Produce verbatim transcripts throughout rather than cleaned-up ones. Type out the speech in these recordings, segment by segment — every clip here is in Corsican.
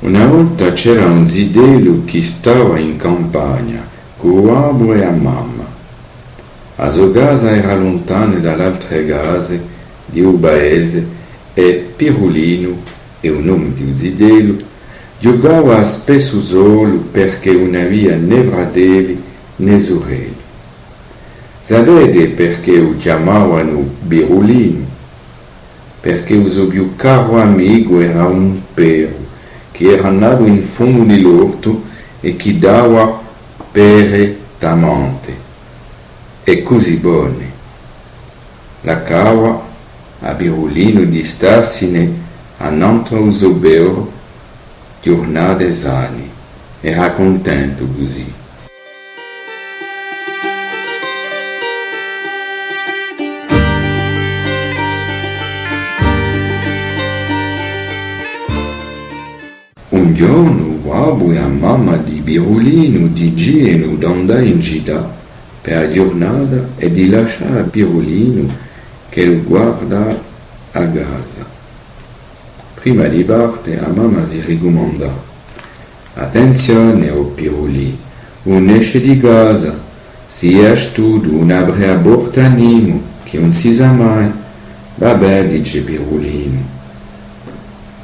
Una volta c'era un zitellu chì stava in campagna cù u babbu è a mamma. A so casa era luntana da l'altre case di u paese è Pirulinu, hè u nome di u zitellu, ghjucava spessu solu perchè ùn avia nè fratelli nè surelli. Sapete perchè u chjamavanu Pirulinu? Perchè u so più caru amicu era un peru, chì era natu in fondu di l'ortu è chì dava pere tamante, è cusì bone. L'accava à Pirulinu di starsine annantu à u so peru ghjurnate sane, era cuntentu cusì. Un ghjornu u babbu è a mamma di Pirulinu dicianu d'andà in cità per a ghjurnata è di lascià à Pirulinu ch'ellu guarda a casa. Prima di parte, a mamma si ricumandà: Attenzione, o Pirulì, ùn esce di casa, sì astutu, ùn apre a porta à nimu, chì ùn si sà mai. Vabbè, dice Pirulinu,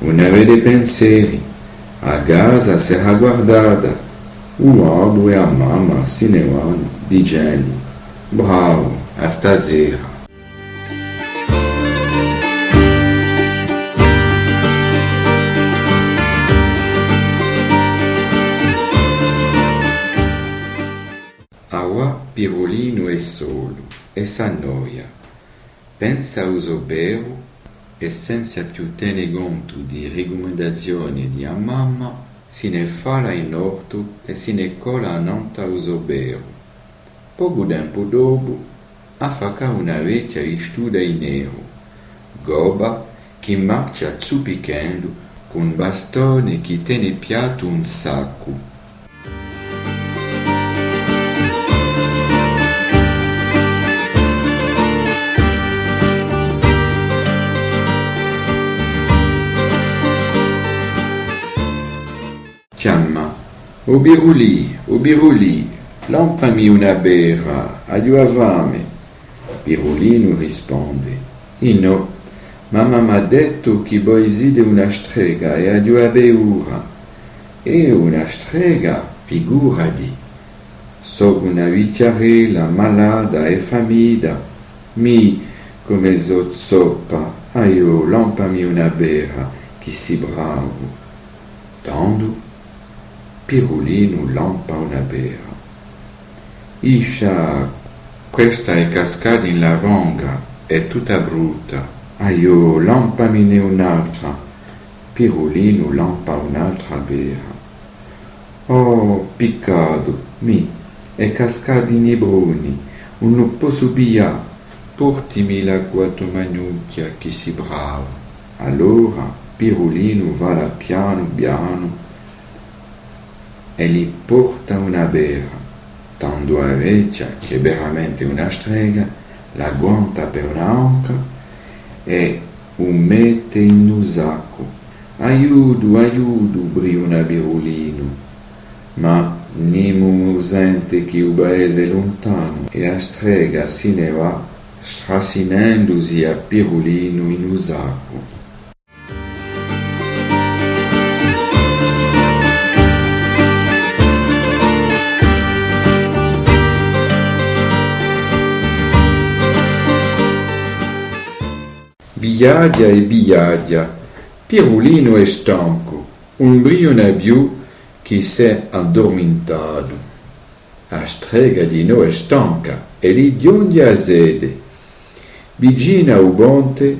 ùn avete penseri, a casa serà guardata. U babbu è a mamma si ne vanu, dicendu: Bravu, à stasera. Avà Pirulinu hè solu è s'annoia. Pensa à u so peru è, senza più tene contu di ricumandazione di a mamma, si ne fala in ortu è si ne cola annantu à u so peru. Pocu tempu dopu, affacca una vechja vistuta in neru, gobba, chì marchja zuppichendu cù un bastone chì tene piattu un saccu. Chjama: O Pirulì, o Pirulì, lampami una pera, aghju a fame. Pirulinu risponde: Innò, mamma m'hà dettu chì voi site una strega è aghju a paura. Eiu una strega? Figurati! Sò una vichjarella malata è famita. Mì, cume sò zoppa, aiò, lampami una pera, chì sì bravu. Tandu Pirulinu lampa una pera. Iscia, questa hè cascata in la fonga, hè tutta brutta. Aiò, lampamine un'altra. Pirulinu lampa un'altra pera. Oh, piccatu, mì, hè cascata in i pruni, ùn u possu piglià, portimi la quattumanuchja chì sì bravu. Allora Pirulinu fala pianu pianu è li porta una pera. Tandu a vechja, chì hè veramente una strega, l'agguanta per una anca è u mette in u saccu. Aiutu, aiutu, briuna Pirulinu. Ma nimu sente chì u paese hè luntanu è a strega si ne và, strassinendusi à Pirulinu in u saccu. Viaghja è viaghja, Pirulinu hè stancu, ùn briuna più chì s'hè addurmintatu. A strega dinò hè stanca è li ghjunghje a sete. Vicinu à u ponte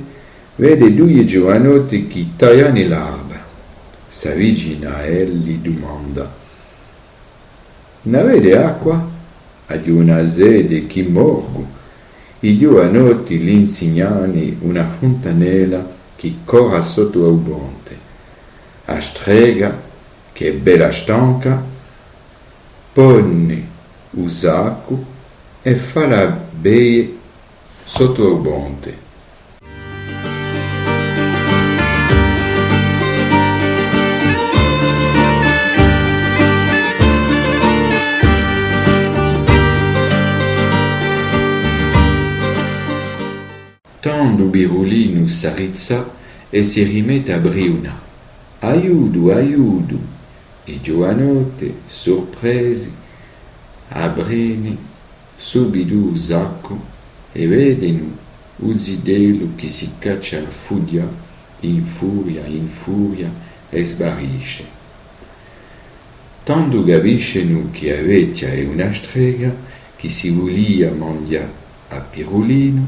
vede dui ghjuvanotti chì taglianu l'arba. S'avvicina à elli è dumanda: N'avete acqua? Aghju una sete chì morgu. I ghjuvanotti li insignani una funtanella chì corre sottu à u ponte. A strega, chì hè bella stanca, pone u saccu è fala beie sottu à u ponte. Birulinu s'arrizza è si rimette à briunà: Aiutu, aiutu! I ghjuvanotti, surpresi, aprenu subitu u saccu è vedenu u zitellu chì si caccia à fughjà in furia, in furia, è sparisce. Tandu capiscenu chì a vechja hè una strega chì si vulia manghjà à Birulinu,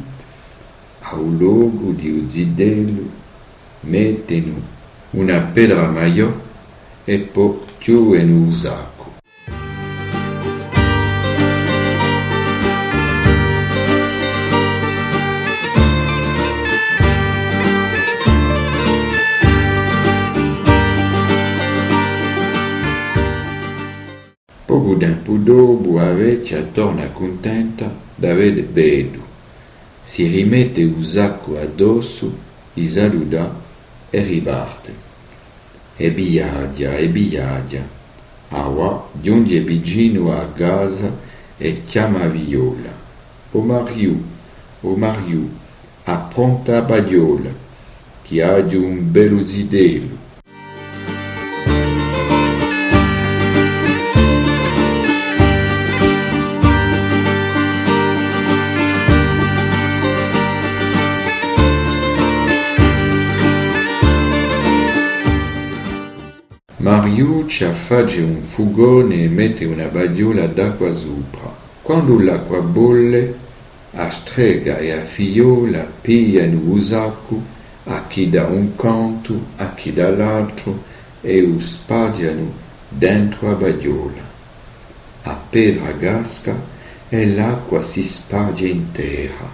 à u locu di u zitellu mettenu una pedra maiò è po chjudenu u saccu. Pocu tempu dopu, a vechja torna cuntenta d'avè vedutu, si rimette u saccu addossu, i saluta è riparte. È viaghja, è viaghja. Avà ghjunghje vicinu à a casa è chjama a figliola: O mariu, o mariu, appronta a paghjola, chì aghju un bellu zitellu. Mariuccia face un fugone è mette una paghjola d'acqua supra. Quandu l'acqua bolle, a strega è a figliola piglianu u saccu, à chì da un cantu, à chì da l'altru, è u spaghjanu dentru a paghjola. A pedra casca è l'acqua si sparghje in terra.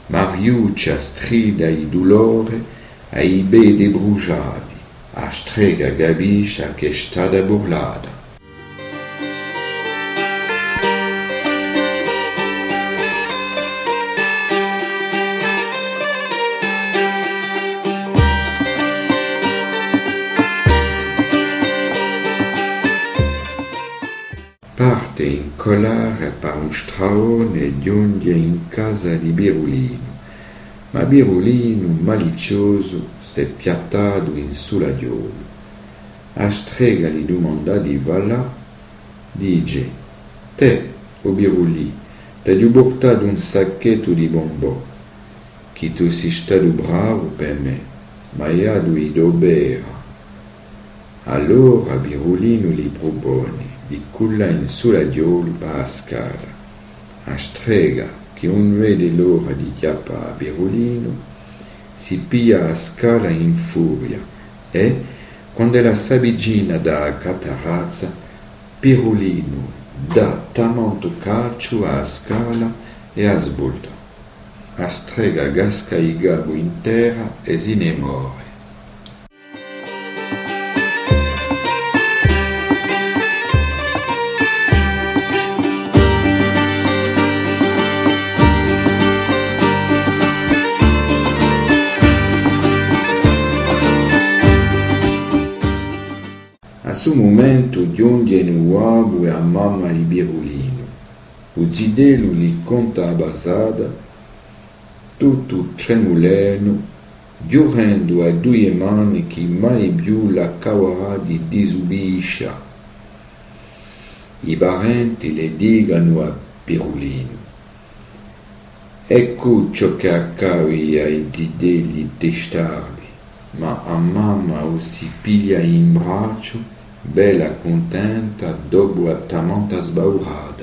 Mariuccia strida di dulore, hà i pedi brusgiati, a strega capisce ch'hè stata burlata. Parte in collera per un stralone è ghjunghje in casa di Birulinu. Ma Birulinu, maliziosu, s'hè piattatu in su laghjolu. A strega li dumanda di falà, dice: Tè, o Birulì, t'aghju purtatu un sacchettu di bombò, chì tù sì statu bravu per mè, m'hai datu i to pera. Allora Birulinu li prupone di cullà in su laghjolu pà a scala. A strega, chì ùn vede l'ora di chjappà à Birulinu, si piglia a scala in furia è, quand'ella s'avvicina da a cattarazza, Birulinu dà tamantu calciu à a scala è a svolta. A strega casca di capu in terra è si ne more. À su mumentu ghjunghjenu u babbu è a mamma di Birulinu. U zitellu li conta a passata, tuttu tremulendu, ghjurendu à duie mani chì mai più l'accavarà di disubbidiscia. I parenti li dicanu à Birulinu: Eccu ciò chì accadi à i zitelli testardi, ma a mamma u si piglia in bracciu, bella cuntenta, dopu à tamanta sbaurata.